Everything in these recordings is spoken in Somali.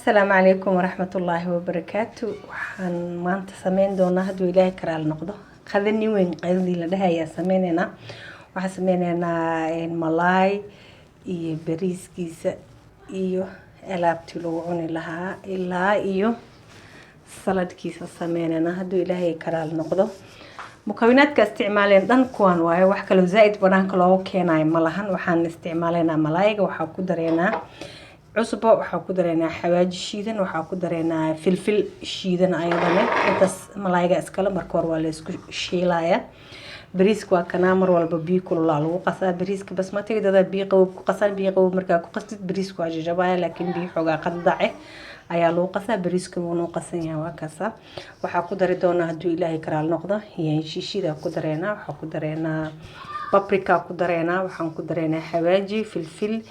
Asalaamu calaykum waraxmatullaahi wabarakaatu. Waxaan maanta sameyn doonaa, hadduu Ilaahay karaal noqdo, qada nin weyn. Qadadii la dhahayaa sameyneynaa. Waxaan sameyneynaa malaay iyo bariiskiisa iyo alaabtii lagu cuni lahaa ilaa iyo saladkiisa sameyneynaa, hadduu Ilaahay karaal noqdo. Mukawinaadka isticmaaleen dhan kuwan waayo, wax kaloo zaa-id banaanka loogu keenayo ma lahan. Waxaan isticmaaleynaa malaayga, waxaa ku dareynaa cusbo, waxaa ku dareynaa xawaaji shiidan, waxaa ku dareynaa filfil shiidan ayadana. Intaas malaayga iskale marka hore waa la isku shiilaya. Bariiska waa kanaa, mar walba biyo kululaa lagu qasaa bariiska basmatiga. Dadaa biyo qabow ku qasaan. Biyo qabow markaa ku qastid, bariiska waa jajabaya, laakiin biyo xoogaa qandace ayaa lagu qasaa. Bariiska wuu noo qasan yahay, waa kaasa. Waxaa ku dari doonaa, hadduu Ilaahay karaal noqdo, yaanshishida ku dareynaa, waxaa ku dareynaa paprika, ku dareynaa, waxaan ku dareynaa xawaaji, filfil,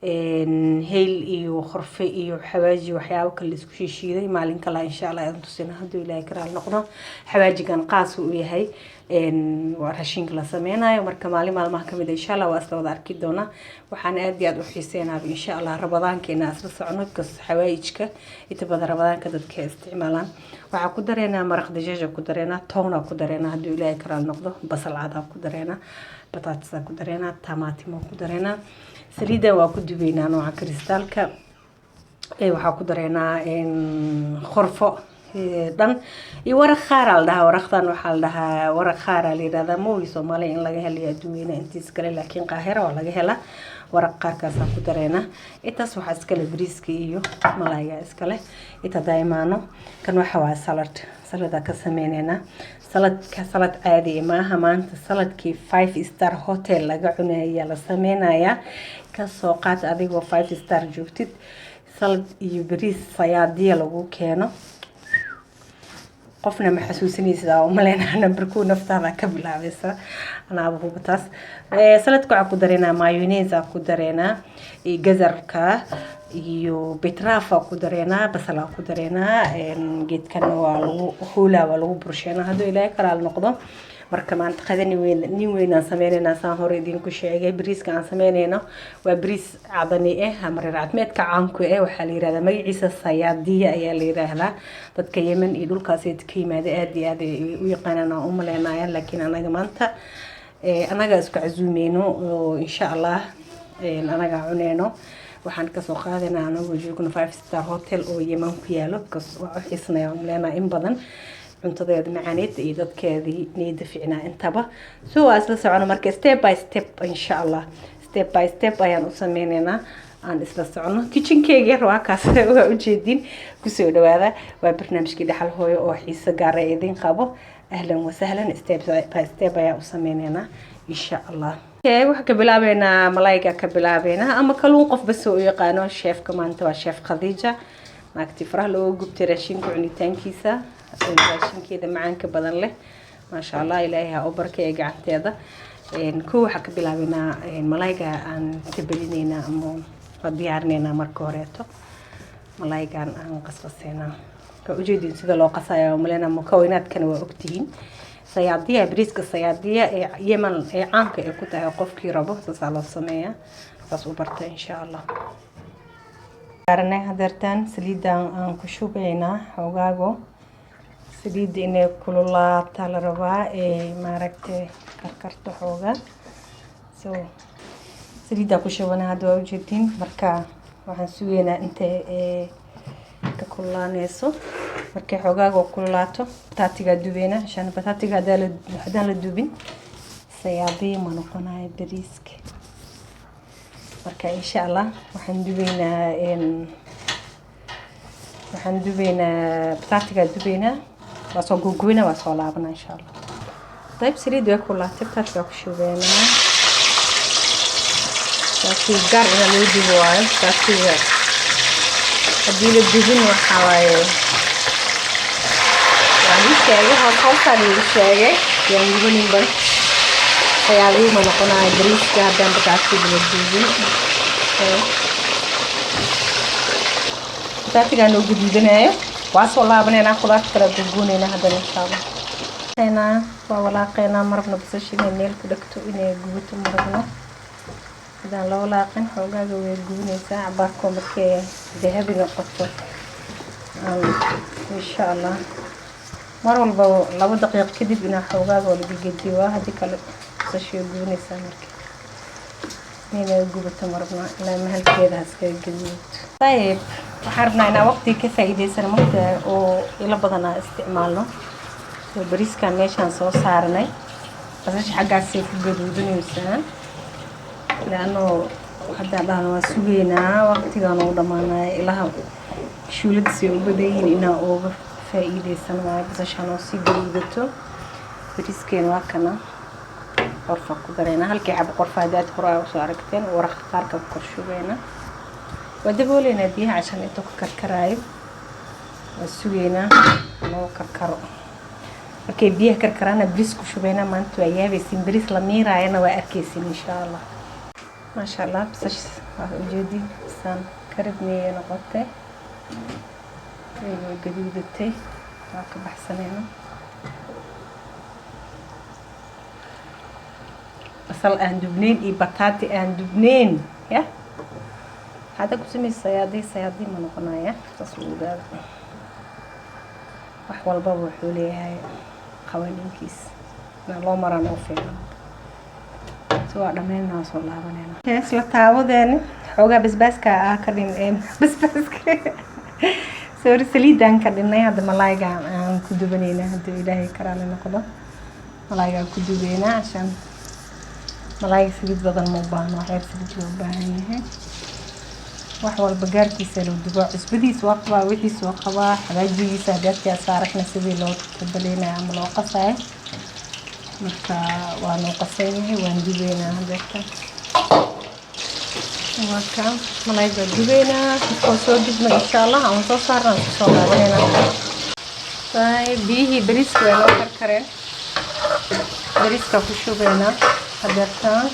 hayl iyo qorfe iyo xawaaji, waxyaabo kale la isku shiishiiday. Maalin kale insha Allah aan tusina, hadduu Ilaahay karaal noqdo. Xawaajigan qaas uu yahay, waa raashinka la sameynayo. Marka maalin maalmaha kamid insha Allah waa isla wada arki doonaa. Waxaan aad iyo aad u xiiseynaaba insha Allah Ramadaanka inaan isla socono, because xawaajka inta badan Ramadaanka dadka isticmaalaan. Waxaa ku dareynaa maraq dajaaj, ku dareynaa toona, ku dareynaa, hadduu Ilaahay karaal noqdo, basal cadaa ku dareynaa, bataatisa ku dareynaa, tamaatimo ku dareynaa. Saliidan waa ku dubeynaa nooca kristaalka. Waxaa ku dareynaa qorfo dhan iyo waraq khaaraa la dhahaa. Waraqdan waxaa la dhahaa waraq khaaraa la yidhahdaa. Moogi Soomaaliya in laga helayo adduunyada intiis kale, laakiin Qaahira waa laga helaa. Waraq qaarkaasaa ku dareynaa. Intaas waxaa iskale bariiska iyo malaayga iskale. Inta hadaa imaano, kan waxa waa salad. Saladaa ka sameyneynaa. Saladka salad caadi maaha maanta, saladkii five star hotel laga cunaya la sameynayaa. Kasoo qaad adigoo five star joogtid, salad iyo bariis sayaadiya lagu keeno, qofna ma xasuusinaysid aa umaleynaa. Number 1 naftaada ka bilaabaysa, anaaba huba taas. Saladka waxaa ku dareynaa mayonnaise aa ku dareynaa, gazarka iyo beetroot ku dareynaa, basal aa ku dareynaa. Geedkana waa lagu huulaa, waa lagu bursheynaa, hadduu Ilaahay kalaal noqdo. Marka maanta qadani weyn nin weynaan sameyneynaa, saan hore idinku sheegay. Bariiska aan sameyneyno waa bariis cadani ah ama reer cadmeedka caanku ah. Waxaa la yihahdaa magaciisa sayaadiya ayaa la yiraahdaa. Dadka Yemen iyo dhulkaas ka yimaada aad iyo aad ay u yaqaanaan aan u maleynayaa, laakiin anaga maanta anaga isku casuumeyno oo insha Allah anaga cuneyno. Waxaan kasoo qaadanaa anagoo joogno five star hotel oo Yemen ku yaalo, because waa u xiisnaya umaleynaa in badan cuntadeeda macaaneed iyo dadkeedii niyada fiicnaa intaba. So waa isla socono marka, step by step insha Allah, step by step ayaan u sameyneynaa. Aan isla socono. Kitchenkeyga yar waa kaas, waa ujeedin. Kusoo dhawaada, waa barnaamijkii Dhaxal Hooyo oo xiiso gaara idin qabo. Ahlan wasahlan. Step by step ayaan u sameyneynaa insha Allah. Waxaan ka bilaabeynaa malayga, ka bilaabeynaa ama kaluun, qof bas oo u yaqaano. Chefka maanta waa Chef Khadiija, naagtii faraha looga gubtay raashinka cunitaankiisa, raashinkeeda macaanka badan leh, maasha Allah, Ilaahay ha u barkeeya gacanteeda. Kow waxaa ka bilaabeynaa malayga aan tabelinaynaa ama waa diyaarineynaa. Marka horeeto malaygan aan qasqaseynaa. Waa ujeedin sida loo qasayo maleyna, mukawinaadkana waa ogtihiin. Sayaadiya, bariiska sayaadiya ee Yemen ee caanka ay ku tahay, qofkii rabo saasaa loo sameeyaa, saas u barta insha Allah. Hadeertaan saliidan aan ku shubaynaa xoogaago. Saliidda inay kululaataa la rabaa, ee maaragtay karkarto xoogaa. So saliiddaa ku shubana hadda, waa ujeedin. Marka waxaan sugaynaa intay ka kululaaneyso. Markay xoogaaga kululaato, bataatigaa dubeynaa. Shan bataatiga haddaan la dubin, sayaadiya ma noqonayo bariiska. Marka insha Allah waxaan dubeynaa bataatigaa dubeynaa, waa soo gogoynaa, waa soo laabanaa insha Allah. Dayib, saliid way kululaatay, bataatigaa ku shubeynaa. Bataatiga gaar inaa loo dubo waayo. Bataatiga haddii la dubin, waxaa waaye, waan ii sheegay, hoos hoosaan iigu sheegay, yaan gubanin ban, sayaadihi ma noqonayo bariiska haddaan bataatiga la dubin. Bataatigaa noo guduudanayo, waa soo laabaneynaa, khudaarta kale gogooneyna haddana insha Allah. Waa walaaqeynaa, marabna basasha inay meel ku dhegto, inay gubato marabno. Haddaan la walaaqin, xoogaaga way gubinaysaa cabaarkoo. Markay dahabi noqoto. Insha Allah mar walba 2 daqiiq kadib inaa xoogaaga oo laga gediyo waa, haddii kale basashii way gubanaysaa. Marka inay gubato marabna, ilaa mahalkeeda haskaga gaduud. Ayib, waxaan rabnaa inaa waqtiga ka faa'iidaysano marka oo ilo badan aan isticmaalno. Soo bariiskan meeshaan soo saarnay, basasha xaggaasay ku gaduudanaysaa, laano haddaan dhahno waa sugeynaa, waqtigaan ugu dhamaanaya. Ilaha shuuladisay u badan yihiin, inaa uga faa'iidaysan waayo. Basashaan oo sii gaduudato, bariiskeena waa kana. Qorfa ku dareyna, halkii xabo qorfa haddaad hore aa usoo aragteen. Waraqa qaarka ku kor shubayna, waa dabooleynaa biyaha cashan intuu ka karkaraayo. Waa sugeynaa noo karkaro. Markay biyaha karkaraana bariis ku shubaynaa. Maanta waa yaabaysin, bariis la miiraayana waa arkaysin, insha Allah. Maasha Allah, basash waa ujeedin saan karibniyay noqotay, way gaduudatay, waa ka baxsanayna. Basal aan dubnayn iyo bataati aan dubnayn ya hadda ku samey, sayaadii sayaadii ma noqonaya. Saas uu ogaada, wax walbaba wuxuu leeyahay qawaaniinkiis inaa loo maraan oo fiican. Si waa dhammeynaa, soo laabanayna isla taawadeeni. Xoogaa basbaaska ah ka dhin, basbaaska, sorry, saliidaan ka dhinnay. Hadda malaayga aan ku dubanayna, hadduu Ilaahay karaali noqdo. Malaaygaan ku dubeynaa cashaan. Malaayga saliid badan ma u baahno, waxyar saliid loo baahan yahay. Wax walba gaarkiisa loo dubaa. Cusbadiisa waa qabaa, wixiisa waa qabaa, xawaajigiisa hadaadkaa saaragna sidii loo tabaleynayo ama loo qasayo. Marka waa noo qasan yahay, waan dubeynaa hadeerta. Waa kaa malaayga dubeynaa. Markoo soo dubno, insha Allah, aan soo saarna, aan kusoo laabaneynaa. Biyihii bariiska way noo karkareen, bariiska ku shubeynaa hadeertaan.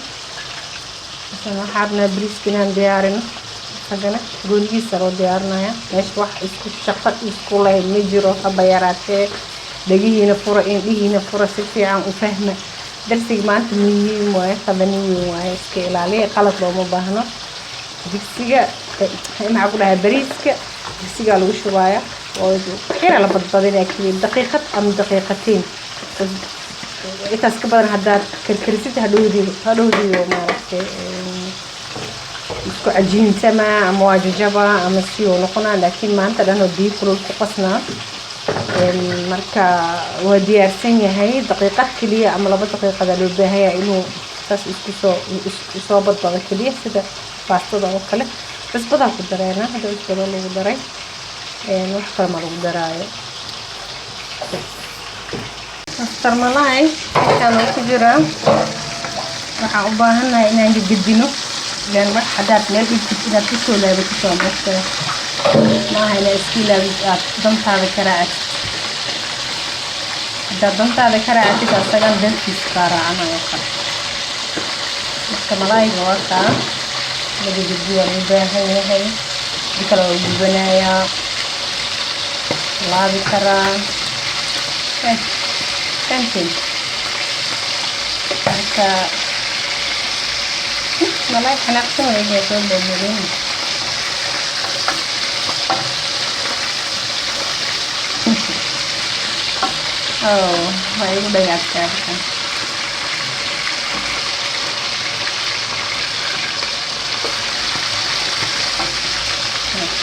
Waxaan rabnaa bariiska inaan diyaarino, isagana goonigiisa loo diyaarinaya. Meesha wax isku shaqo isku leh ma jiro haba yaraatee. Dhegihiina fura, indhihiina fura, si fiican u fahma darsiga maanta. Muhiim waaye, qadani weyn waaye, iska ilaaliya, qalad looma baahno. Digsiga maxaa ku dhahay, bariiska digsigaa lagu shubaaya oo waxyara la badbadinaya keliya, daqiiqad ama daqiiqatiin. Intaas ka badan haddaad karkarisid, hadhowdii maaragtay isku cajiintama ama waa jajaba ama si uu noqonaa. Laakiin maanta dhan oo biyo kulul ku qasnaa, marka waa diyaarsan yahay. Daqiiqad keliya ama 2 daqiiqada loo baahan yahay inuu saas isku soo soo badbado keliya, sida baastada oo kale. Cusbadaa ku dareena hadda, cusbada lagu daray, wax kale ma lagu daraayo. Master malay halkaan uu ku jiraa. Waxaan u baahannahay inaan gegedino, ilaan wax haddaad meel dhigtid inaad kusoo laabatid waa moogtahay, maaha inaad iska ilaawid, aad dantaada ka raacatid. Haddaad dantaada ka raacatid, asagan dantiisa kaa raacanayo kale. Marka malaayga waa kaa la gegediyo, waa loo baahan yahay. Di kale waa gubanayaa, laabi karaa fahamteen. Marka malaay xanaaqsan weeye, soo booboobeyn. Oh, waa igu dhagaadkaa halkan.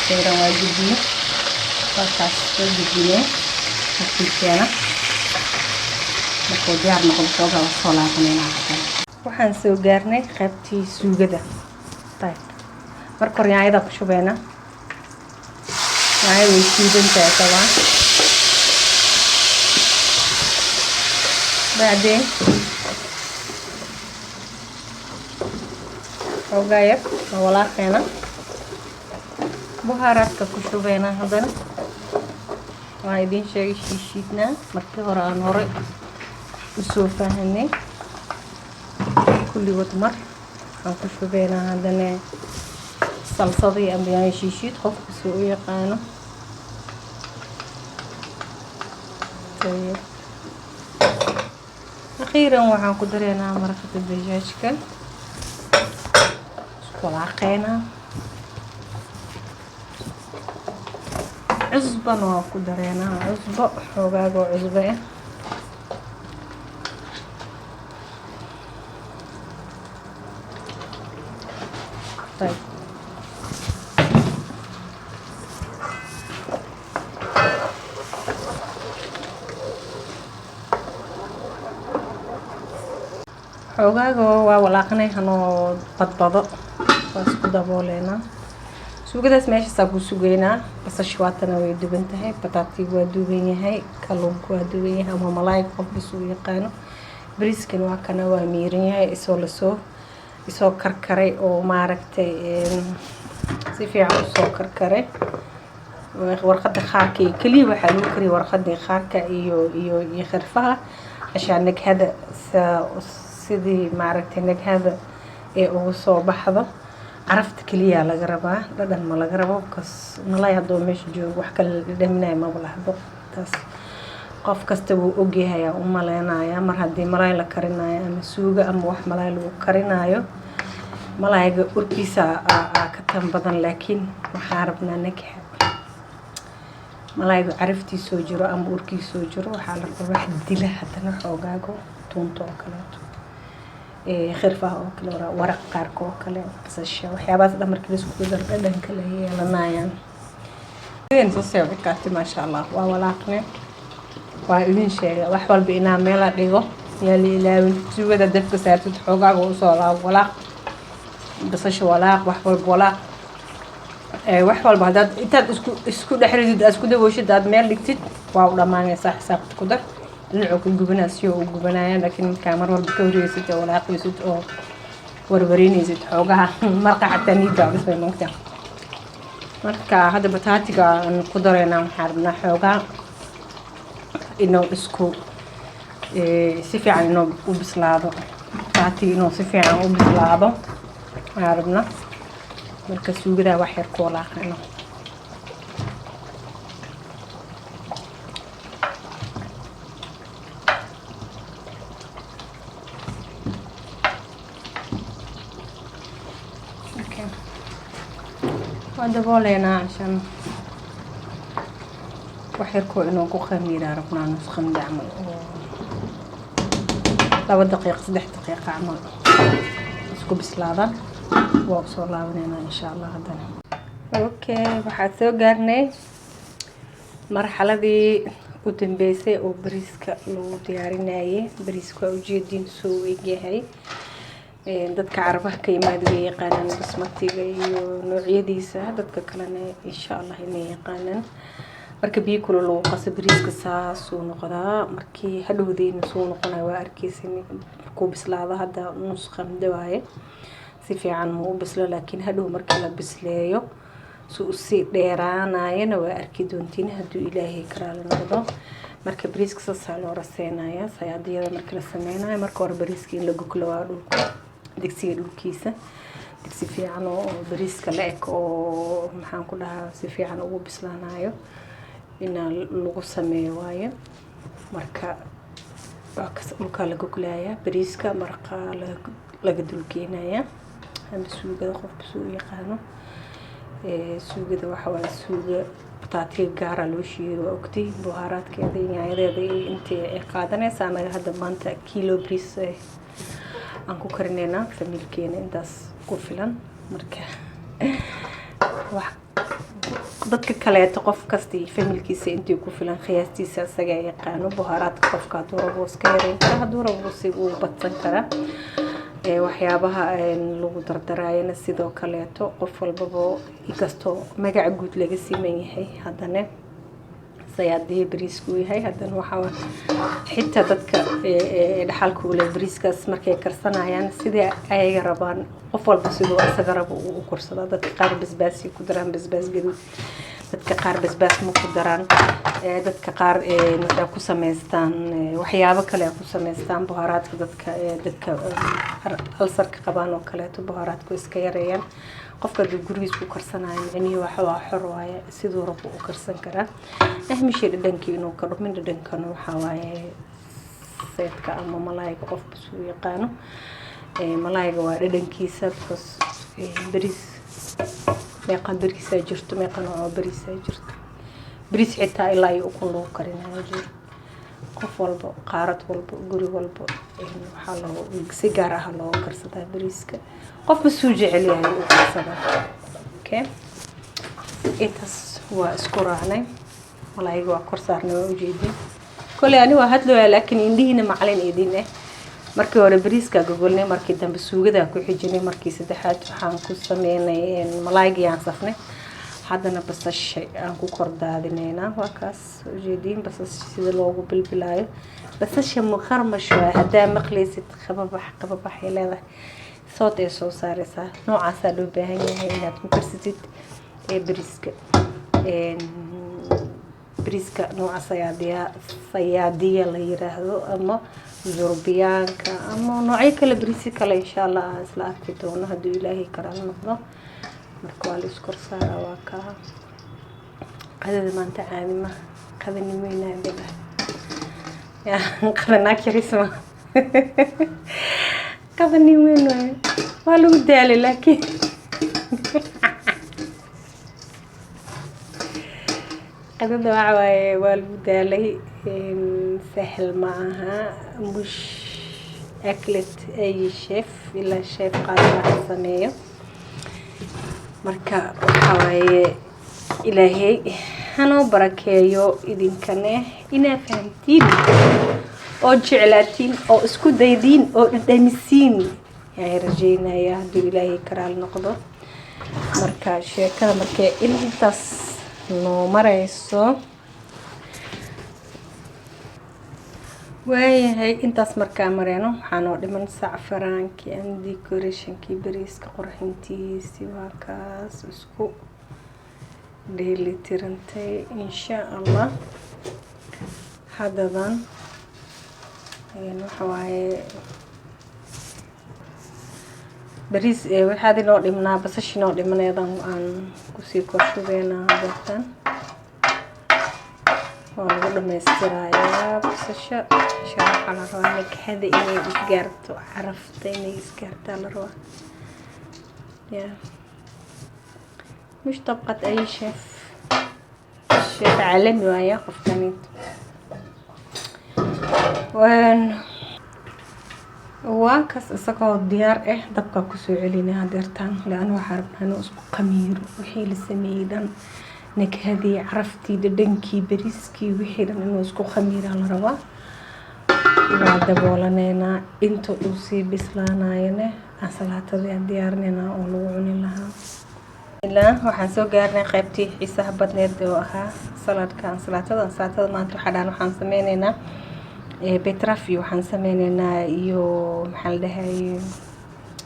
Sayran waa gediye, waa kaas soo gediyey markiiseena. Markuu diyaar noqdo xoogaa waa soo laabanayna. Waxaan soo gaarnay qaybtii suugada. Ayib, marka hore yaanyada ku shubeynaa. Yaanyada way shiidan tahay tabaan. Bacdeen xoogaa yar waa walaaqeena, buhaaraadka ku shubeynaa. Haddana waan idiin sheegay, shiishiidnaa markii hore aan hore usoo fahanay kulligood. Mar waxaan ku shubeynaa haddana salsadii ama yaanyo shiishiid, qofka soo u yaqaano. Ayib, akhiiran waxaan ku dareynaa maraqada dajaajka, isku walaaqeynaa. Cusbana waa ku dareynaa, cusbo xoogaagoo cusbo ah. Ayib, xoogaago waa walaaqanay, hanoo badbado, waa isku dabooleynaa. Suugadaas meeshaasaa ku sugeynaa. Basasha waatana way duban tahay, bataatiga waa duban yahay, kalluunka waa duban yahay ama malaayga, qofba suu yaqaano. Bariiskan waa kana, waa miiran yahay, isoo lasoo isoo karkaray oo maaragtay si fiican usoo karkaray. Warqada khaarka iyo keliya waxaa lagu kariyay warqadii khaarka iyo khirfaha, cashaan naghada sidii maaragtay naghada ee ugu soo baxdo. Carafta keliya laga rabaa, dhadhan ma laga rabo, because malay hadduu meesha joogo wax kale la dhadhaminayo maba lahbo. Taas qof kasta wuu ogyahay aan u maleynayaa. Mar haddii malay la karinayo ama suugo ama wax malay lagu karinayo, malayga urkiisa aa ka tan badan, laakiin waxaan rabnaa nakha malayga caraftiisoo jiro ama urkiisoo jiro. Waxaa la rabaa wax dila haddana xoogaago, tuunta oo kaleeto, khirfaha oo kale, waraq qaarka oo kale, basasha, waxyaabahaas dhan markii la isku daro dhadhanka la yeelanayaan. Soo seexi maasha Allah, waa walaaqne. Waa idin sheegay wax walba inaa meela dhigo yaa la ilaawin. Suugada dabka saartid, xoogaaga usoo laabo, walaaq basasha, walaaq wax walba, walaaq wax walba. Haddaad intaad isku dhex ridid, aad isku dabooshid, aad meel dhigtid, waa u dhammaanaysaa. Xisaabta ku dar dhinacuu ka gubanaa si u gubanaya, laakiin markaa mar walba ka wareegsid oo walaaqaysid oo warwareynaysid, xoogaha marqa xataa niida dhismay moogta. Marka hadda bataatiga aan ku dareynaa, waxaan rabnaa xoogaa inuu isku si fiican inuu u bislaado, bataatiga inuu si fiican u bislaado waxaan rabnaa. Marka suugadaa wax yar ku walaaqayno. Okay. Waan dabooleynaa cashaan wax yarkoo inuu ku khamiiraa rabnaa, nus khamdi camal oo 2 daqiiqo, 3 daqiiqo camal isku bislaadaan. Waa usoo laabaneynaa insha Allah haddana. Okay, waxaa soo gaarnay marxaladii u dambeysay oo bariiska lagu diyaarinayay. Bariiska waa ujeediin soo u egyahay. Dadka Carabaha ka yimaada way yaqaanaan basmatiga iyo noocyadiisa, dadka kalena insha Allah inay yaqaanaan. Marka biyo kulul lagu qaso bariiska saasuu noqdaa. Markii hadhowdiina suu noqonaya waa arkeysin markuu bislaado. Hadda nus qamdo waaye, si fiican ma u bislo, laakiin hadhow markii la bisleeyo si usii dheeraanayana waa arki doontiin hadduu Ilaahay karaali noqdo. Marka bariiska saasaa loo raseynaya. Sayaadiyada marka la sameynayo, marka hore bariiska in la goglo waa dhulka, digsiga dhulkiisa, digsi fiican oo bariiska la eg oo maxaan ku dhahaa si fiican ugu bislaanayo inaa lagu sameeyo waaye. Marka waa kas, dhulkaa la goglayaa bariiska, maraqa laga dulgeenayaa ama suugada, qofka suu u yaqaano. Suugada waxa waaye suuga bataatiga gaara loo shiiday, waa ogtay buhaaraadkeeda iyo yaanyadeeda iyo intii ay qaadanaysa. Anaga hadda maanta kilo bariis aan ku karineynaa, familkeena intaas ku filan. Marka wax dadka kaleeto, qof kasta iyo familkiisa intii ku filan qiyaastiisa isaga yaqaano. Buhaaraadka qofka hadduu rabo iska yareyn karaa, hadduu rabo si uu badsan karaa. Waxyaabaha lagu dardaraayana sidoo kaleeto, qof walbaba, inkastoo magaca guud laga siman yahay, haddana sayaadiya bariisku yahay. Haddana waxaa xitaa dadka dhaxalka u leh bariiskaas markay karsanayaan sidii ayaga rabaan, qof walba siduu isaga rabo uu u korsadaa. Dadka qaar basbaasay ku daraan, basbaas gaduud, dadka qaar basbaas ma ku daraan, dadka qaar waxay ku samaystaan waxyaabo kale ay ku samaystaan buhaaraadka. Dadka alsarka qabaan oo kaleeto buhaaraadku iska yareeyaan. Qofka hadduu gurigiis ku karsanayo, micnihii waxa waa xor waaye, siduu rabo u karsan karaa. Ahmi shay dhadhankii inuu ka dhumin. Dhadhankana waxaa waaye seedka ama malaayga, qofba suu yaqaano. Malaayga waa dhadhankiisa, because bariis meeqa bariisaa jirto, meeqa nooc oo bariisaa jirto. Bariis xitaa ilaa iyo ukun lagu karinayo jiro. Qof walba, qaarad walba, guri walba waxaa loo si gaar ah looga karsadaa bariiska. Qofba suu jecel yahay u karsadaa. Okay, intaas waa isku raacnay. Malaayiga waa kor saarnay, waa ujeedin. Koley ani waa hadlooya, laakiin indhihiina macalin idin eh. Markii hore bariiskaa gogolnay, markii dambe suugadaa ku xijinay, markii saddexaad waxaan ku sameynay malaaygii aan safnay, haddana basasha aan ku kor daadineynaa. Waa kaas, ujeediin basasha sida loogu bilbilaayo. Basasha muqarmash waay. Haddaa maqlaysid qababax qababaxay leedahay, sood ay soo saareysaa. Noocaasaa loo baahan yahay inaad ku karsatid ee bariiska. Bariiska nooca sayaadiya, sayaadiya la yiraahdo, ama zurbiyaanka, ama noocyo kale, bariisi kale, insha Allah aan isla arki doono hadduu Ilaahay karaal noqdo. Marka waa la iskor saaraa. Waa kaa qadada maanta, caadi maha. Qadani weynaa dheh ya, qadanaag yaris ma, qadani weyn waayo. Waa lagu daalay, laakiin qadada waxa waaye waa lagu daalay. Sahal ma aha. Mush aklet ay chef ilaa chef qaadana ha sameeyo. Marka waxaa waaye, Ilaahay hanoo barakeeyo. Idinkane inaa fahamtiin oo jeclaatiin oo isku daydiin oo dhadhamisiin ayaan rajeynaya hadduu Ilaahay karaal noqdo. Marka sheekada markay intaas noo mareyso waayahay, intaas markaa mareyno, waxaa noo dhiman sacfaraankii and decorationkii bariiska qurxintiisi. Waa kaas, isku dheelitirantay insha Allah. Haddadan waxa waaye bariis waxaad inoo dhimnaa, basash inoo dhimaneedan aan kusii korshubeynaa. Hadeertan waa lagu dhamaystirayaa basasha insha. Waxaa la rabaa nakahada inay isgaarto, carafta inay isgaartaa la rabaa. Ya مش طبقة أي شيف، شيف عالمي waaya qofkanit. Waa kaas, isagoo diyaar ah dabka kusoo celinay hadeertaan, leanna waxaa rabnaa inuu isku qamiiro wixii la sameeyey dhan, nakahadii, caraftii, dhadhankii bariiskii, wixii dhan inuu isku khamiiraa la rabaa. Waa daboolaneynaa inta uu sii bislaanayane, ansalaatadii aan diyaarineynaa oo lagu cuni lahaa. Ilaa waxaan soo gaarnay qaybtii xiisaha badneed oo ahaa saladka, ansalaatada. Ansalaatada maanta waxaa dhahan waxaan sameyneynaa betraf iyo waxaan sameyneynaa iyo maxaa la dhahay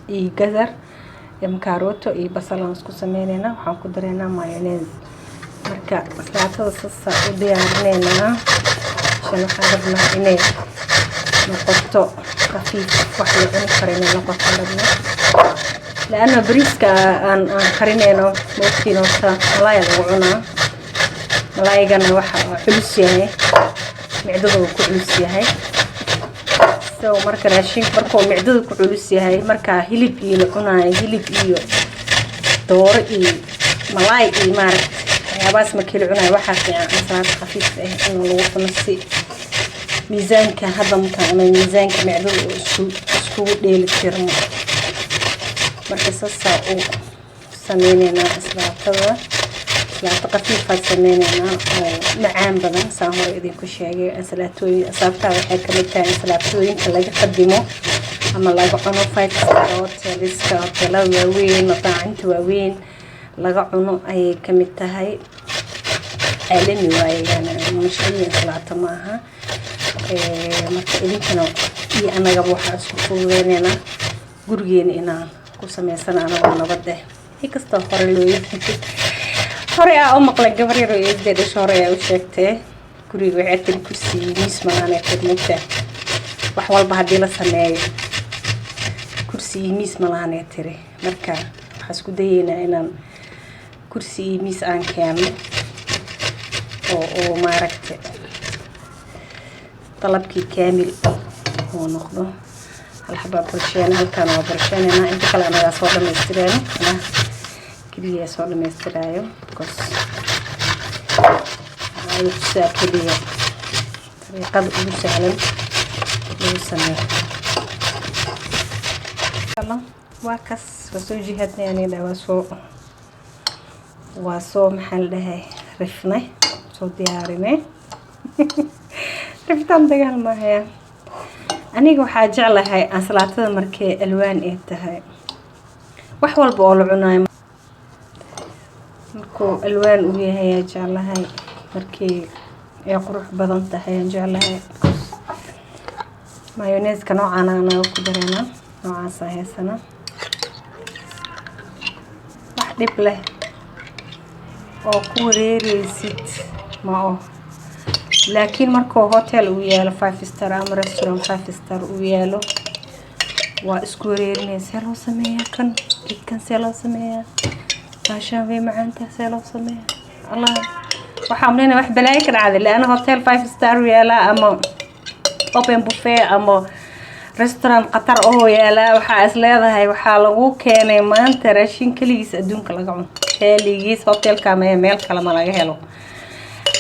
iyo gazar, kaarooto iyo basal aan isku sameyneynaa. Waxaan ku dareynaa mayonnaise. Marka ansalaatada sasa u diyaarineynaa. Shan waxaan rabnaa inay noqoto khafiif, wax la cuni karo inay noqoto rabnaa, laana bariiska aan karineyno moogtiin horta malaaya lagu cunaa. Malaayigana waxa culus yahay, micdada uu ku culus yahay. So marka raashinka markuu micdada ku culus yahay, markaa hilib iyo la cunaayo, hilib iyo dooro iyo malaay iyo maaragta waxyaabahaas markii la cunaayo, waxaa fiican ansalaad khafiif ah in lagu cuno, si miisaanka hadamka ama miisaanka micdada uu iskugu dheeli tirmo. Marka saasaa u sameyneynaa ansalaatada. Ansalaato khafiifaan sameyneynaa oo macaan badan, saan hore idinku sheegay. Ansalaatooyin sababtaa waxay kamid tahay ansalaatooyinka laga qadimo ama laga cuno five star hoteliska, hoteelada waaweyn, mataacinta waaweyn laga cuno ayay kamid tahay. Caalami waaye, yani mashruuc ansalaato ma aha. Marka idinkana iyo annagaba waxaa isku fududeyneynaa gurigeena inaan ku sameysana anagoo nabad ah. Inkastoo hore loo hore aa u maqlay gabar yar oo eedee dhasho hore ayaa u sheegtee guriga waxay tiri kursi miis malaanay tiri. Mugtaa wax walba haddii la sameeyo kursi iyo miis malaanay tiri. Marka waxaa isku dayeynaa inaan kursi iyo miis aan keeno oo maaragta dalabkii kaamil uu noqdo. Hal xabaa bulsheena halkaan waa bulsheenayna, inta kale anagaa soo dhamaystireyno, anaa keliya soo dhamaystiraayo, because Waxaa tusaa keliya dariiqada ugu sahlan lagu sameeyo. Waa kas, waa soo jihaadnay aniga, waa soo maxaa la dhahay, rifnay, soo diyaarinay. Rifitaan dagaal maahaya. Aniga waxaa jeclahay ansalaatada markay alwaan ay tahay. Wax walba oo la cunayo markuu alwaan uu yahay ayaa jeclahay, markii ay qurux badan tahay ayaan jeclahay. Mayonnaise-ka noocaan anaga ku dareynaa, noocaasa haysana, wax dhib leh oo ku wareereysid ma oh. Laakiin markuu hotel uu yaalo five star ama restaurant five star uu yaalo, waa isku wareerinaya: see loo sameeyaa kan, geedkan see loo sameeyaa, baashaan way macaantaa, see loo sameeyaa? Allah, waxaa umaleynaya wax balaayo ka dhacday, leanna hotel five star uu yaalaa ama open buffet ama restaurant khatar oo yaalaa, waxaa is leedahay waxaa lagu keenay maanta raashin keligiis adduunka laga cuno, keligiis hotelka ama meel kale ma laga helo.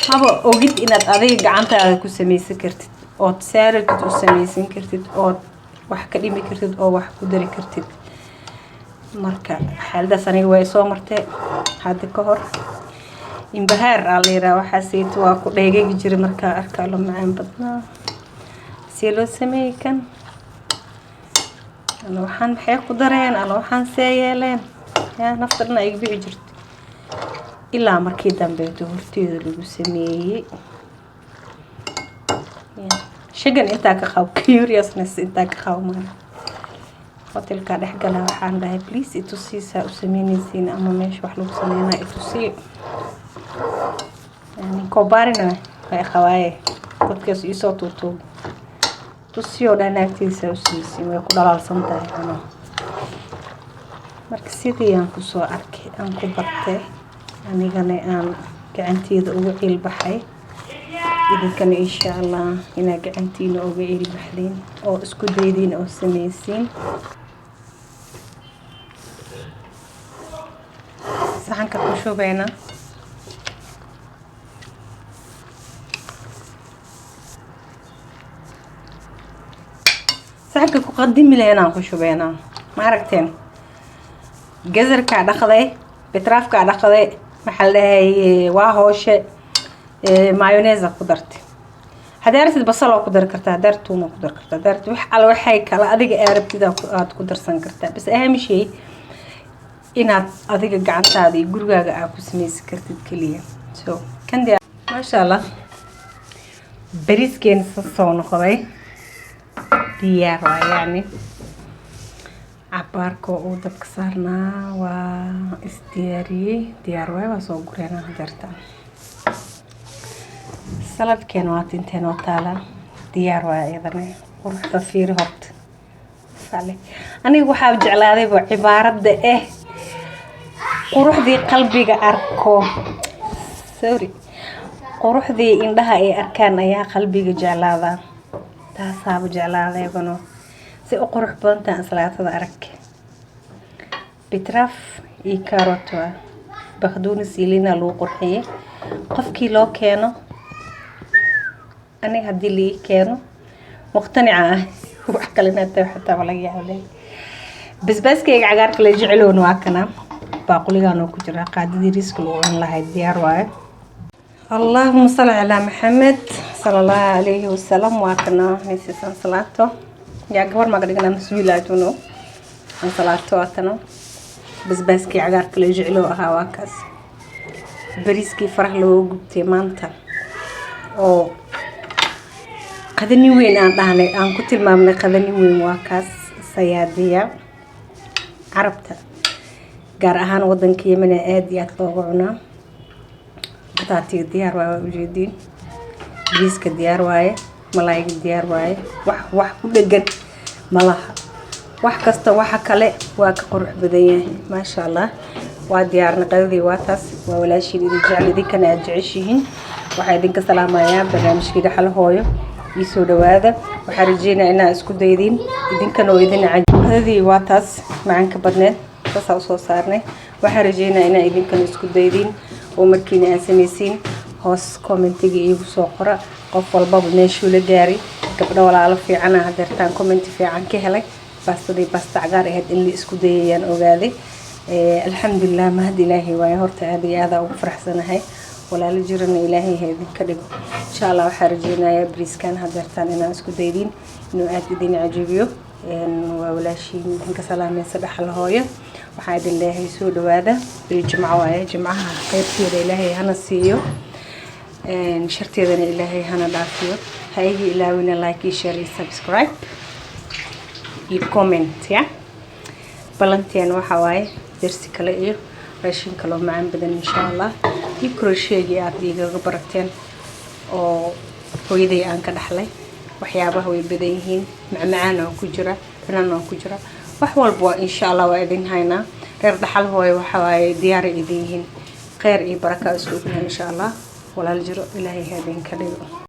Haba ogid inaad adiga gacantaada ku sameysan kartid, ood saaratid u sameysan kartid, ood wax ka dhimi kartid oo wax ku dari kartid. Marka xaaladaas aniga way soo martay hadda ka hor. Imbahaar aa la yiraha waxaaseyto, waa ku dheegegi jiray markaa arkaa lo macaan badnaa. See loo sameeyey kan? Alla, waxaan maxay ku dareen? Alla, waxaan see yeeleen? Yaa nafta dhan ay bixi jirto ilaa markii dambeeto horteeda lagu sameeyey. Shagan intaa ka qabo, curiousness intaa ka qabo. Maan hotelkaa dhex gala, waxaan dhahay, "Please, itusiisaa u sameyneysiin ama meesha wax lagu sameynaa itusii." Ninkoo baarina way qabaaye, dadkaas iisoo tuutuub tusiyoo dhan, naagtiisa u siiysiin, way ku dhalaalsan tahay ano. Marka sidii aan kusoo arkay, aan ku bartay, anigana aan gacanteeda uga ciilbaxay, idinkana insha Allah inaa gacantiina uga ciilbaxdeen oo isku daydiin oo sameysiin. Saxanka ku shubeynaa. Saxanka ku qadimi lahayn ku shubeynaa. Ma aragteen? Gazarkaa dhaqday, betraafkaa dhaqday, maxaa la dhahay, waa hooshe, mayonnaise ku dartay. Haddaa rabtid basal oo ku dari kartaa, haddaa rabtid tuun oo ku dari kartaa, haddaa rabtid wax alla waxay kale adiga aa rabtid aad ku darsan kartaa. Bas aham shay inaad adiga gacantaada iyo gurigaaga aa ku sameysan kartid keliya. So kan diyaar, maasha Allah. Bariiskeena soo noqday, diyaar waa. Yacni cabaarka uu dabka saarnaa waa isdiyaariyey, diyaar waay, waa soo gureynaa hadeerta. Saladkeena waa tinteen oo taala, diyaar waay iyadana. Quruxda fiiri horta. Sale aniga waxaa jeclaadayba cibaaradda quruxdii qalbiga arko, sorry, quruxdii indhaha ay arkaan ayaa qalbiga jeclaadaa. Taasaaba jeclaadaybano, si u qurux badan tahay ansalaatada. Arag, bitraf iyo carrot waa bakduunis iyo liina lagu qurxiyey. Qofkii loo keeno, aniga haddii la ii keeno, muqtanica ah, wax kale inaad tahay xataa waa laga yaaba. Basbaaskayga cagaarka la jeceloona waa kana, baaquligan oo ku jira, qaadadii riiska lagu cuni lahayd, diyaar waaye. Allahuma salli calaa Maxamed sala Allahu calayhi wasalam. Waa kana mrs ansalaato. Yaa gabar maga dhiganaa mas-uul ajuno. Ansalaato waa tano, basbaaskii cagaarka la jecloo ahaa waa kaas, bariiskii faraha looga gubtay maanta oo qadani weyn aan dhahnay, aan ku tilmaamnay qadani weyn, waa kaas. Sayaadiya carabta, gaar ahaan wadanka Yemen, aada iyo aada looga cunaa. Bataatiga diyaar waaye, waa ujeediin. Bariiska diyaar waaye, malaayga diyaar waaye. Wax ku dhegan malaha, wax kasta waxa kale waa ka qurux badan yahay, maasha Allah. Waa diyaarna qadadii, waa taas. Waa walaashiin idin jecel, idinkana aada jeceshihiin. Waxaa idinka salaamayaa barnaamijkii Dhaxal Hooyo. Ii soo dhawaada. Waxaa rajeynaya inaa isku daydiin idinkana oo idin. Qadadii waa taas, macanka badneed saasaa usoo saarnay. Waxaa rajeynaya inaa idinkana isku daydiin oo markiina aad samaysiin. Hoos commentiga iigu soo qora qof walbaba meeshuu la gaaray. Gabdho walaalo fiicana hadeertaan comment fiican ka helay. Baastadii baasta cagaar ahayd in la isku dayayaan ogaaday. Alxamdulilah, mahad Ilaahay waaye. Horta aad iyo aada ugu faraxsanahay. Walaalo jirana Ilaahay ha idinka dhigo, insha Allah. Waxaa rajeynayaa bariiskan hadeertaan inaan isku daydiin inuu aada idin cajabiyo. Waa walaashiin idinka salaamaysa Dhaxal Hooyo. Waxaa idin leeyahay soo dhawaada. Beri Jimco waaye. Jimcaha qaybteeda Ilaahay hana siiyo, sharteedana Ilaahay hana dhaafiyo. Ha iga ilaawina like iyo share iyo subscribe iyo comment. Ya balanteen waxaa waaye dersi kale iyo raashin kaloo macaan badan, insha Allah, iyo crochetgii aada igaga barateen oo hooyaday aan ka dhaxlay. Waxyaabaha way badan yihiin, macmacaan oo ku jira, dhanaan oo ku jira, wax walba waa insha Allah waa idin haynaa. Reer Dhaxal Hooyo waxa waaye diyaaray idin yihiin. Kheyr iyo baraka isku ognahay, insha Allah. Walaal jiro Ilaahay ha idinka dhigo.